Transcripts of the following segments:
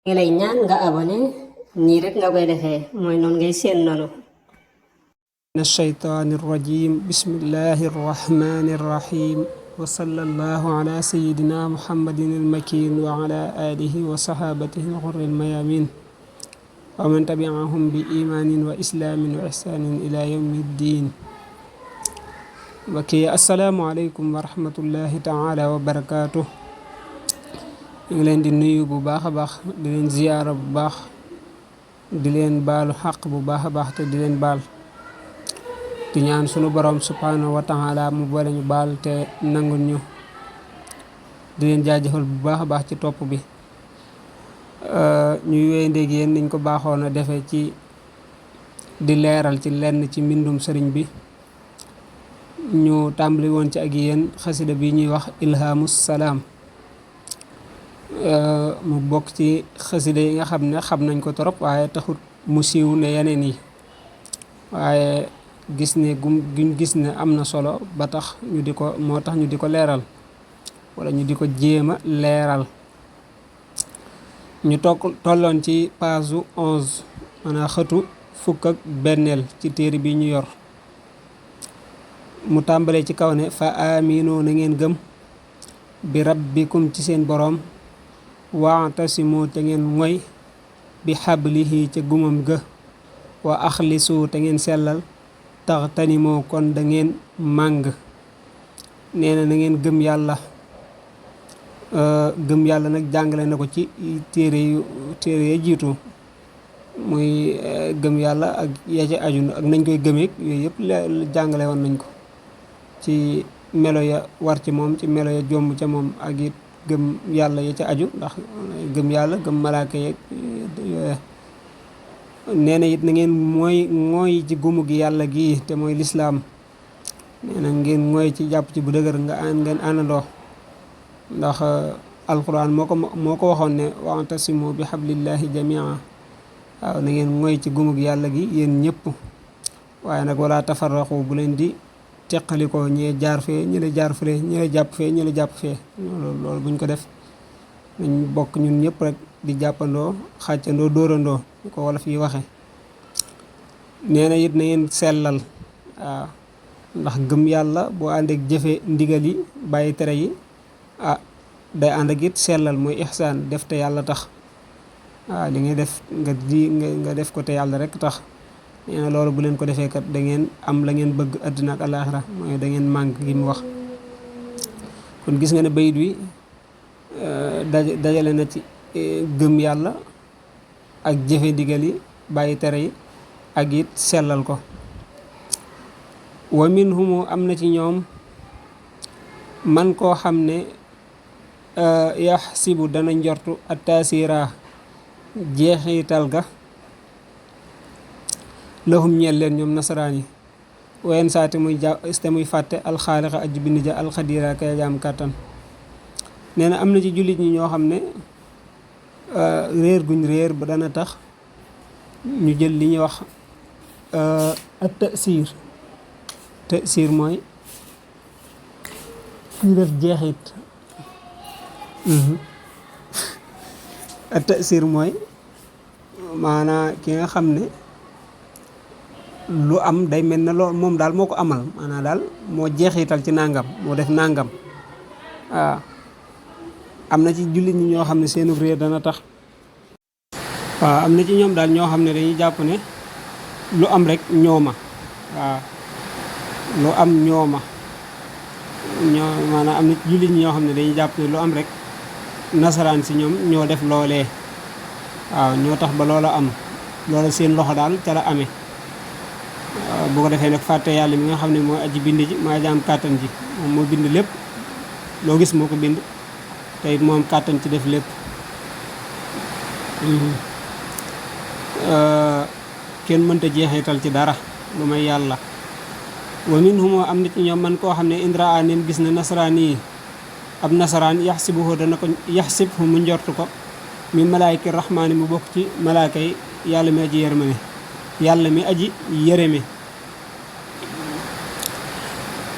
ngi lay ñaan nga abonné nii rek nga koy defee mooy noonu ngay seen noonu. من الشيطان الرجيم بسم الله الرحمن الرحيم وصلى الله على سيدنا محمد المكين وعلى آله وصحابته الغر الميامين ومن تبعهم بإيمان وإسلام وإحسان إلى يوم الدين. وكي السلام عليكم ورحمة الله تعالى وبركاته. ñu ngi leen di nuyu bu baax a baax di leen ziyaara bu baax di leen baalu xaq bu baax a baax te di leen baal di ñaan sunu borom subhanahu wa taala mu boole ñu baal te nangul ñu di leen jaajëfal bu baax a baax ci topp bi. ñuy wéy ndéeg yéen niñ ko baaxoon a defee ci di leeral ci lenn ci mbindum sëriñ bi. ñu tàmbali woon ci ak yéen xasida bi ñuy wax ilhamus salaam. mu bokk ci xasida yi nga xam ne xam nañ ko torop waaye taxut mu siiw ne yeneen yi, waaye gis ne guñ gis ne am na solo ba tax ñu di ko moo tax ñu di ko leeral wala ñu di ko jéema leeral. ñu tolloon ci page 11 maanaam xëtu fukk ak benneel ci téere bi ñu yor. mu tàmbalee ci kaw ne fa aminu na ngeen gëm bi rabbikum ci seen boroom waatasimu te ngeen moy bi xablihi ca gumam ga wa axlisu te ngeen sellal tax tanimoo kon da ngeen màng. nee na ngeen gëm yàlla. gëm yàlla nag jàngale na ko ci téere ya jiitu muy gëm yàlla ak ya ca aju ak nañ koy gëmeek yooyu yëpp jàngale woon nañ ko ci melo ya war ci moom, ci melo ya jomb ca moom, ak it gëm yàlla ya ca aju ndax gëm yàlla gëm malaaka yeeg yooya. nee na it na ngeen mooy ci gumu gi yàlla gii te mooy lislaam. nee na ngeen mooy ci jàpp ci bu dëgër ngeen àndandoo ndax alquran moo ko waxoon ne wa'tasimu bi hablillahi jamia. waaw na ngeen mooy ci gumu gi yàlla gi yéen ñëpp, waaye nag wala tafarraqu bu leen di teqali ko ñee jaar fee ñële jaar fee ñële jàpp fee ñële jàpp fee. loolu buñ ko def nañ bokk ñun ñëpp rek di jàppandoo xàccandoo dóorandoo ñu ko wolof yi waxe. nee na it na ngeen sellal. waaw ndax gëm yàlla boo ànd ak jëfe ndigal yi bàyyi tere yi day ànd ak it sellal mooy ihsaan, def te yàlla tax. waaw li ngay def nga def ko te yàlla rek tax. nee na loolu bu leen ko defee kat da ngeen am la ngeen bëgg àddina ak alaaxira mooy da ngeen màng gi mu wax. kon gis nga ne bayit wi dajale na ci gëm yàlla ak jëfe ndigal yi bàyyi tere yi ak it sellal ko. wa minhumu am na ci ñoom man koo xam ne yaxsibu dana njortu at taasira jeexital ga lahum ñeel leen ñoom nasaraan yi wayen saate muy fàtte alxaaliqa aji bind ja alxadira kay jaam kàttan. nee na am na ci jullit ñi ñoo xam ne réer guñ réer ba dana tax ñu jël li ñuy wax at tasir mooy kuy def jeexit. at tasir mooy maanaa ki nga xam ne lu am day mel na lool moom daal moo ko amal, maanaam daal moo jeexital ci nangam, moo def nangam. waaw am na ci jullit ñi ñoo xam ne seenu réer dana tax. waaw am na ci ñoom daal ñoo xam ne dañuy jàpp ne lu am rek ñooma. waaw lu am ñooma maanaam am na ci jullit ñi ñoo xam ne dañuy jàpp ne lu am rek nasaraan si ñoom ñoo def loolee. waaw ñoo tax ba loola am, loola seen loxo daal ca la amee. bu ko defee nag fàtte yàlla mi nga xam ne mooy aji bind ji mooy aji am kàttan ji. moom moo bind lépp, loo gis moo ko bind te it moo am kàttan ci def lépp. kenn mënta jeexital ci dara lu may yàlla. wa minhum am na ci ñoom man koo xam ne indra anim gis na nasaraan yi ab nasaraan yaxsibuhu dana ko yaxsibhu mu njortu ko min malaayki rahmaani mu bokk ci malaaka yi yàlla mi aji yërmane yàlla mi aji yërëme.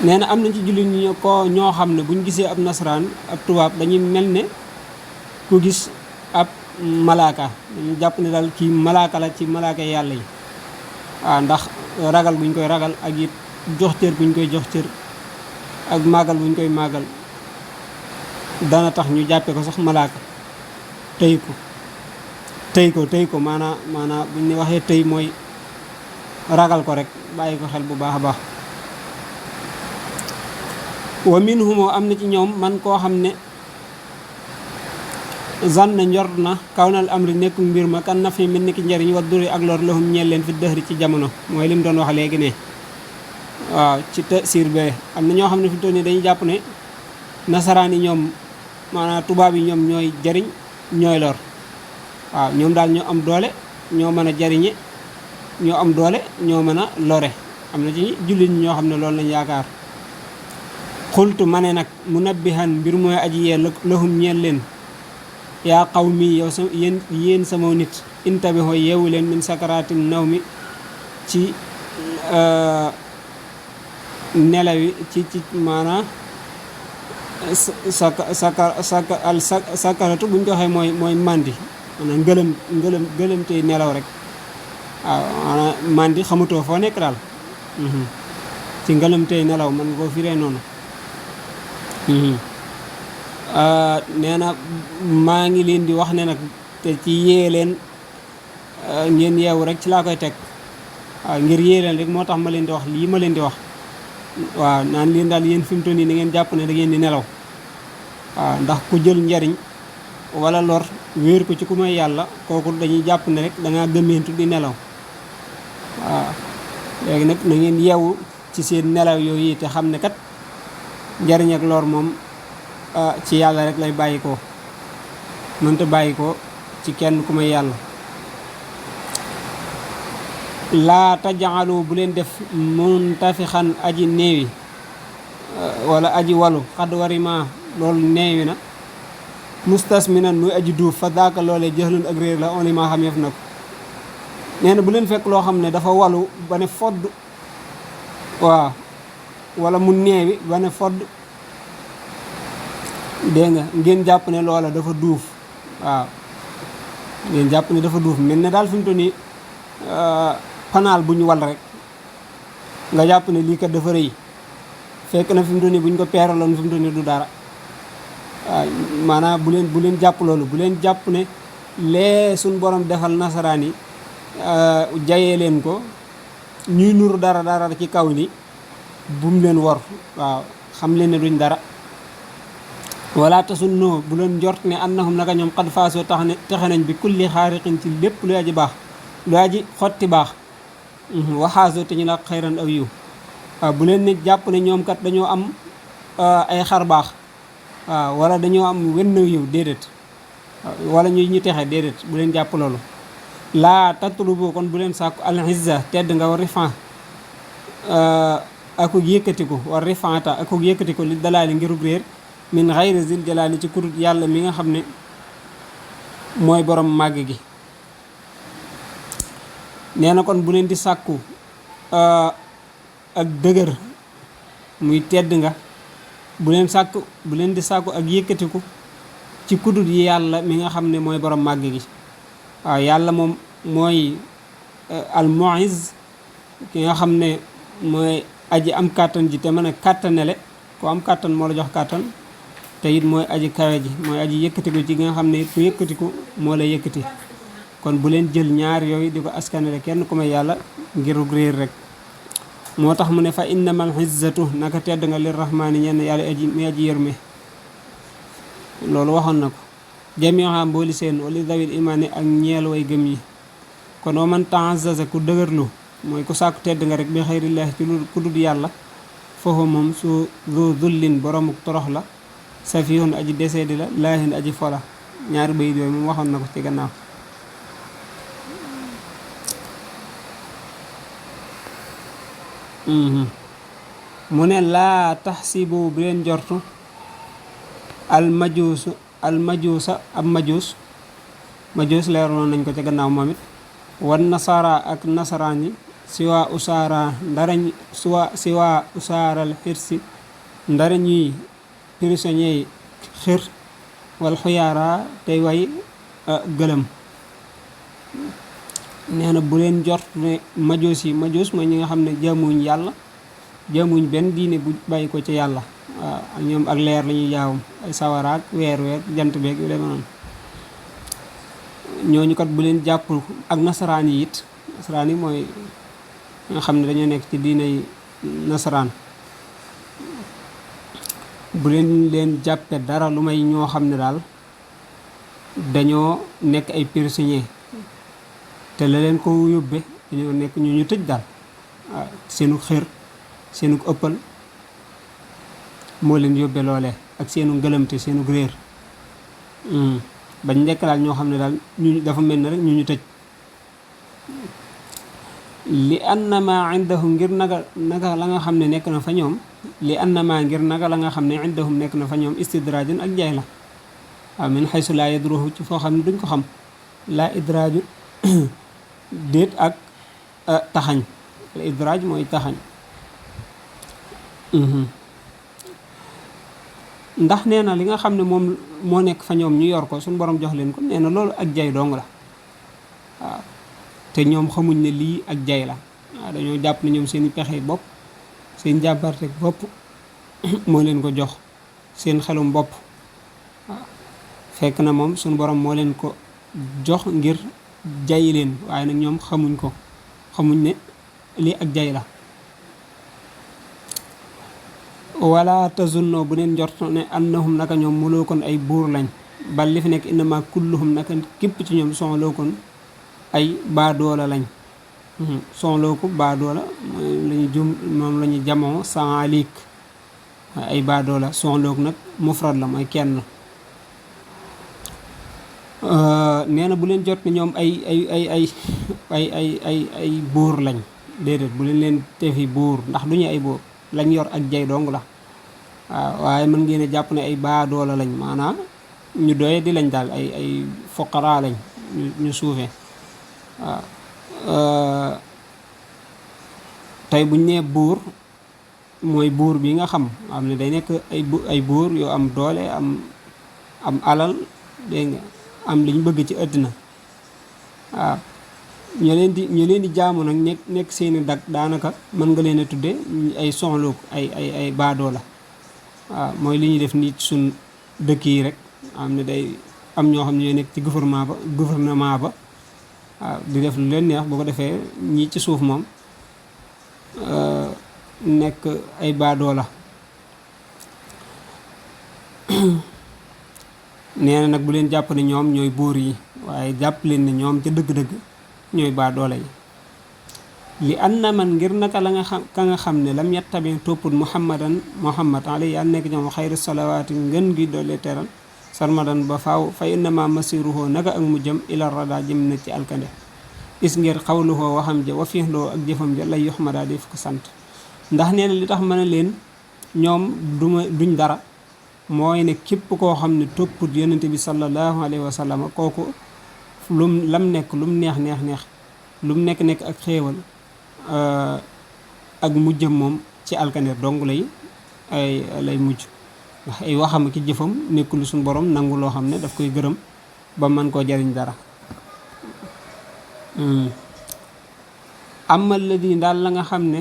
nee na am nañ ci jullit ñi ñoo xam ne buñ gisee ab nasaraan ab tubaab dañuy mel ne ku gis ab malaaka ñu jàpp ne daal kii malaaka la ci malaaka yàlla yi waaw ndax ragal buñ koy ragal ak it jox cër buñ koy jox cër ak màggal buñ koy màggal dana tax ñu jàppe ko sax malaaka tëy ko maanaa buñ ne waxee tëy mooy ragal ko rek bàyyi ko xel bu baax a baax wa minhum am na ci ñoom man koo xam ne zanna njort na kawnal amri nekku mbir ma kan na fi mel ni ki njariñ wa duri ak lor lahum ñeel leen fi dëhri ci jamono mooy lim doon wax léegi ne waaw ci tasiir be am na ñoo xam ne fi toll nii dañuy jàpp ne nasaraan yi ñoom maanaam tubaab yi ñoom ñooy jariñ ñooy lor waaw ñoom daal ñoo am doole ñoo mën a jariñe ñoo am doole ñoo mën a lore am na ci jullit ñi ñoo xam ne loolu lañ yaakaar xultu ma ne nag munabbihan mbir mooy aji yee lahum ñeel leen yaa qawmi yow yéen sama nit intabiho yeewu leen min sakaraatin naw mi ci nelawi ci maanaa sakaratu buñ ko waxee mooy màndi maanaam ngëlëm tey nelaw rek waaw maanaam màndi xamutoo foo nekk daal ci ngëlëm tey nelaw man nga koo firee noonu nee na maa ngi leen di wax ne nag te ci yee leen ngeen yeewu rek ci laa koy teg waaw ngir yee leen rek moo tax ma leen di wax lii ma leen di wax waaw naan leen daal yéen fi mu toll nii da ngeen jàpp ne da ngeen di nelaw waaw ndax ku jël njariñ wala lor wéer ko ci ku may yàlla kooku dañuy jàpp ne rek da ngaa gëmmeentu di nelaw waaw léegi nag na ngeen yeewu ci seen nelaw yooyu te xam ne kat njariñ ak lor moom ci yàlla rek lay bàyyi ko mënta bàyyi ko ci kenn ku may yàlla laa tajaalu bu leen def muntafixan aji néewi wala aji walu xad warima loolu néewi na mustasminan muy aji duuf fa daaka loolee jëxlun ak réer la on ma xam yëf na ko nee na bu leen fekk loo xam ne dafa walu ba ne fodd waaw wala mu néewi ba ne fodd dégg nga ngeen jàpp ne loola dafa duuf waaw ngeen jàpp ne dafa duuf mel ne daal fi mu toll nii panaal bu ñu wal rek nga jàpp ne lii kat dafa rëy fekk na fi mu toll nii bu ñu ko peeraloon fi mu toll nii du dara waaw maanaam bu leen jàpp loolu bu leen jàpp ne lee suñ borom defal nasaraan yi jayee leen ko ñuy nuru dara ci kaw ni bu mu leen wor waaw xam leen ne duñ dara wala tasunno bu leen njort ne annahum naka ñoom xad faasoo texe nañ bi kulli xaariqin ci lépp lu aji baax lu aji xotti baax waxaasoo te ñu la xayran aw yiw waaw bu leen ne jàpp ne ñoom kat dañoo am ay xar baax waaw wala dañoo am wenn yiw déedéet wala ñu texe déedéet bu leen jàpp loolu laa tatlubu kon bu leen sàkku al izza tedd nga war rifan akuk yëkkatiku war rifaata akuk yëkkatiku li dalaali ngirug réer min xayri zil jalaali ci kurut yàlla mi nga xam ne mooy borom màgg gi nee na kon bu leen di sàkku ak dëgër muy tedd nga bu leen di sàkku ak yëkkatiku ci kudut yi yàlla mi nga xam ne mooy borom màgg gi waaw yàlla moom mooy al mu'iz ki nga xam ne mooy aji am kàttan ji te mën a kàttanele ku am kàttan moo la jox kàttan te it mooy aji kawe ji mooy aji yëkkatiku ci nga xam ne it ku yëkkatiku moo la yëkkati kon bu leen jël ñaar yooyu di ko askanele kenn ku may yàlla ngirug réer rek moo tax mu ne fa innamal izzatu naka tedd nga lir rahmaani ñenn yàlla mi aji yërme loolu waxoon na ko jamiha mbooli seen wali dawil imaani ak ñeel way gëm yi kon wa man ta'azzaza ku dëgërlu mooy ku sàkku tedd nga rek bi xayrillaahi ci lu ku dul yàlla foofu moom su zu dullin boromuk torox la safihun aji deseedi la laahin aji fola ñaari bayit yooyu moom waxoon na ko ci gannaaw mu ne laa taxsibu bu leen jortu almajuusa ab majuus leeroon nañ ko ca gannaaw moom it wan nasara ak nasaraan yi siwaa usaara ndarañ siwaa usaaral xirsi ndara ñuy prisonnier yi xir wal xuyaara tey way gëlëm. nee na bu leen jort ne majoos mooy ñi nga xam ne jaamuñ yàlla, jaamuñ benn diine bu bàyyi ko ci yàlla. waaw ñoom ak leer la ñuy jaawum, ay sawaraak weer jant beeg yu demee noonu. ñooñu kat bu leen jàpp ak nasaraan yi it. nasaraan yi mooy nga xam ne dañoo nekk ci diiney nasaraan. bu leen jàppe dara lu may ñoo xam ne daal dañoo nekk ay prisonnier, te la leen ko yóbbe dañoo nekk ñu tëj daal. waaw seenu xër, seenu ëppal moo leen yóbbe loolee, ak seenu ngëlëmte, seenu réer. bañ nekk daal ñoo xam ne daal ñu dafa mel ne rek ñu tëj. li annama indahum ngir naka la nga xam ne nekk na fa ñoom, li annama ngir naka la nga xam ne indahum nekk na fa ñoom istidraajun ak jaay la. waaw min xaysu laa yadruhu ci foo xam ne duñ ko xam. laa idraaju déet ak taxañ. la idraaj mooy taxañ. ndax nee na li nga xam ne moom moo nekk fa ñoom ñu yor ko suñu borom jox leen ko, nee na loolu ak jay dong la. waaw te ñoom xamuñ ne lii ak jay la. waaw dañoo jàpp ne ñoom seeni pexe bopp, seen jàpparte bopp moo leen ko jox, seen xelum bopp. waaw fekk na moom suñu borom moo leen ko jox ngir jay leen, waaye nag ñoom xamuñ ne lii ak jay la. wala tazunno bu leen njort ne annahum naka ñoom mulukun ay buur lañ, bal li fi nekk innama kulluhum naka képp ci ñoom sonlokun ay baadoola lañ. sonlooku baadoola moom la ñu jamoo saalik, ay baadoola. sonlook nag mufrad la, mooy kenn. nee na bu leen jot ne ñoom ay buur lañ, déedéet bu leen tefi buur, ndax du ñu ay buur, lañ yor ak jay dong la. waaw waaye mën ngeen a jàpp ne ay baadoola lañ, maanaam ñu doye di lañ daal, ay foqara lañ, ñu suufee. waaw tey buñ nee buur mooy buur bi nga xam ne day nekk ay buur yoo am doole, am alal, dégg nga, am liñ bëgg ci àddina. waaw ñu leen di jaamu nag nekk seeni dag, daanaka mën nga leen a tudde ay sonlook, ay baadoola. waaw mooy li ñuy def nii ci suñ dëkk yi rek, am ne day am ñoo xam ne ñooy nekk ci gouvernement ba waaw di def lu leen neex. bu ko defee ñii ci suuf moom nekk ay baadoola. nee na nag bu leen jàpp ne ñoom ñooy buur yi, waaye jàpp leen ne ñoom ca dëgg-dëgg ñooy baadoola yi. li anna man ngir naka la nga xam ne lam yattabi topput muhammad alayhi yàlla nekk ñoom xayru salawaati ngën gi doole teral sarmadan ba faaw fa innama masiruhoo naka ak mu jëm ila rada jëm na ci alkande. is ngir xawluhoo waxam ja wa fiixloo ak jëfam ja lay yuxmada def ko sant. ndax nee na li tax mën a leen ñoom duñ dara, mooy ne képp koo xam ne topput yonente bi sallallahu alayhi wa sallam, kooku lam nekk lum neex lum nekk ak xéewal ak mujjam moom ci alkande dong lay mujj. ndax ay waxam ki jëfam nekkul suñu borom nangu loo xam ne daf koy gërëm ba mën koo jariñ dara. amal ladi daal la nga xam ne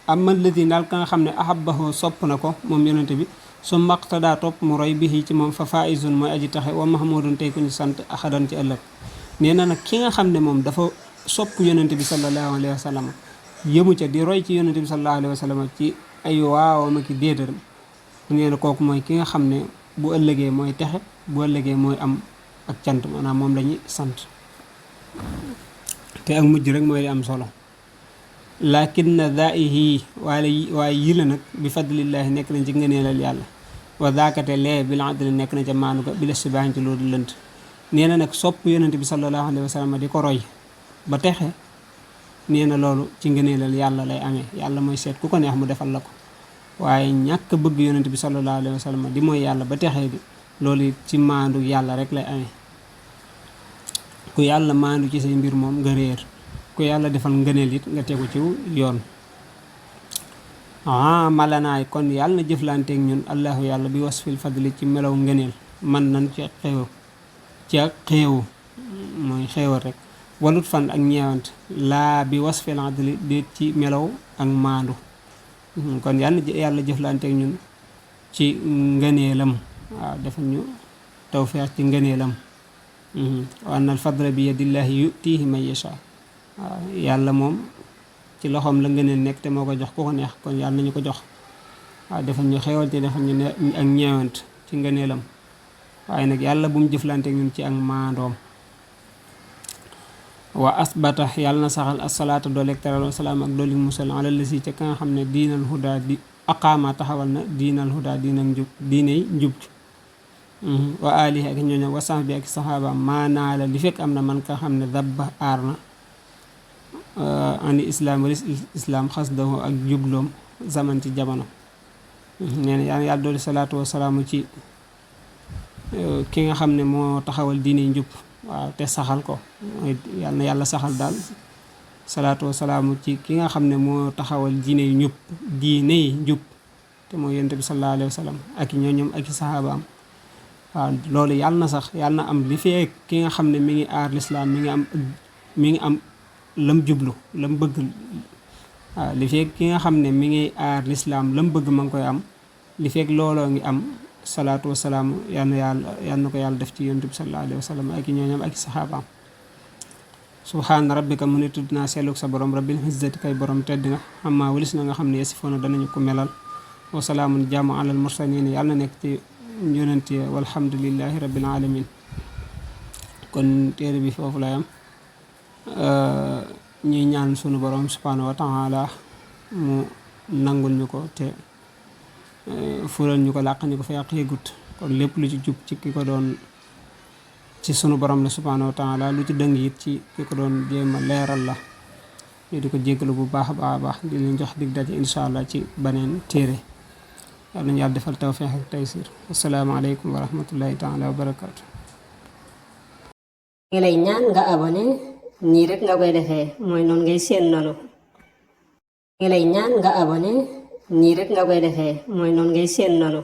amal ladi daal ka nga xam ne ahabbahu sopp na ko moom yonente bi, su maqtadaa topp mu roy bi ci moom fa faizun mooy aji taxe, wa mahmudun tey ku ñu sant axadan ci ëllëg. nee na nag ki nga xam ne moom dafa sopp yonente bi sallallahu alayhi wa sallam, yëmu ca di roy ci yonente bi sallallahu alayhi wa sallam ci ay waawam ak déedéeram, nee na kooku mooy ki nga xam ne bu ëllëgee mooy texe, bu ëllëgee mooy am ak cant, maanaam moom lañuy sant. te ak mujj rek mooy li am solo. lakin na daihi waaye yi la nag bi fadlillahi nekk nañ ci ngëneelal yàlla, wa daakate lee bil adli nekk na ca maanu ga bi la sibaañ ci loolu lënt. nee na nag sopp yonente bi sallallahu alayhi wa sallam di ko roy ba texe, nee na loolu ci ngëneelal yàlla lay amee. yàlla mooy seet ku ko neex mu defal la ko, waaye ñàkk bëgg yonente bi sallallahu alayhi wa sallam di mooy yàlla ba texee bi, loolu ci maandu yàlla rek lay amee. ku yàlla maandu ci say mbir moom nga réer, ku yàlla defal ngëneel it nga tegu ci yoon. malanaay kon yàlla na jëflanteeg ñun allahu yàlla bi wasfil fadli ci melaw ngëneel man nan ci xeewu mooy xeewal rek walut fan ak ñeewant laa bi wasfil adli déet ci melaw ak maandu kon yàlla jëflanteeg ñun ci ngëneelam waaw defal ñu tawfeex ci ngëneelam wa anna al fadla bi yadillahi yutihi man yasha waaw yàlla moom ci loxoom la ngëneel nekk te moo ko jox ku ko neex kon yàlla nañu ko jox waaw defal ñu xewal te defal ñu ak ñeewant ci ngëneelam waaye nag yàlla bu mu jëflante ñun ci ak maandoom wa asbata yàlla na saxal asalaata dooleeg teral wa salaam ak dooleeg musal ala lasi ca ka nga xam ne diinal huda di aqaama taxawal na diinal huda diinay njub wa alihi ak ñooñam wa sahbi ak saxaaba maanaa la li fekk am na man ka xam ne dabba aar na ani islam walis islam xasdahu ak jubloom zaman ci jamono nee na yàlla dooli salaatu wasalaamu ci ki nga xam ne moo taxawal diine njub waaw te saxal ko yàlla na yàlla saxal daal salaatu wasalaamu ci ki nga xam ne moo taxawal diine njub te mooy yonent bi sallallahu alayhi wa sallam ak i ñooñom ak i saxaabaam waaw loolu yàlla na sax yàlla na am li fee ki nga xam ne mi ngi aar lislaam mi ngi am lam jublu lam bëgg waaw li fekk ki nga xam ne mi ngi aar lislaam lam bëgg ma ngi koy am li fekk looloo ngi am salaatu wasalaam yal na ko yàlla def ci yonent bi sallallahu alayhi wa sallam ak i ñooñam ak i saxaabaam subhaana rabbika mu ne tudd naa selluk sa borom rabbil izzati kay borom tedd nga amma walis na nga xam ne yasifoona danañu ko melal wa salaamun jàmm alal mursalin yàlla na nekk ci yonent yi walhamdulillahi rabbil alamin kon téere bi foofu lay am ñuy ñaan sunu borom subhanahu wa taala mu nangul ñu ko te fural ñu ko làq ñu ko fa yàq yëgut kon lépp lu ci jub ci ki ko doon ci sunu borom la subhanahu wa taala lu ci dëng it ci ki ko doon jéem a leeral la ñu di ko jéggalu bu baax a baax di leen jox dig daje incha allah ci beneen téere yàlla nañu yàlla defal tawfiq ak taysir asalaamaaleykum wa rahmatullahi taala wa barakaatu. ngi lay ñaan nga abonné nii rek nga koy defee mooy noonu ngay seen noonu ngi lay ñaan nga abonné nii rek nga koy defee mooy noonu ngay seen noonu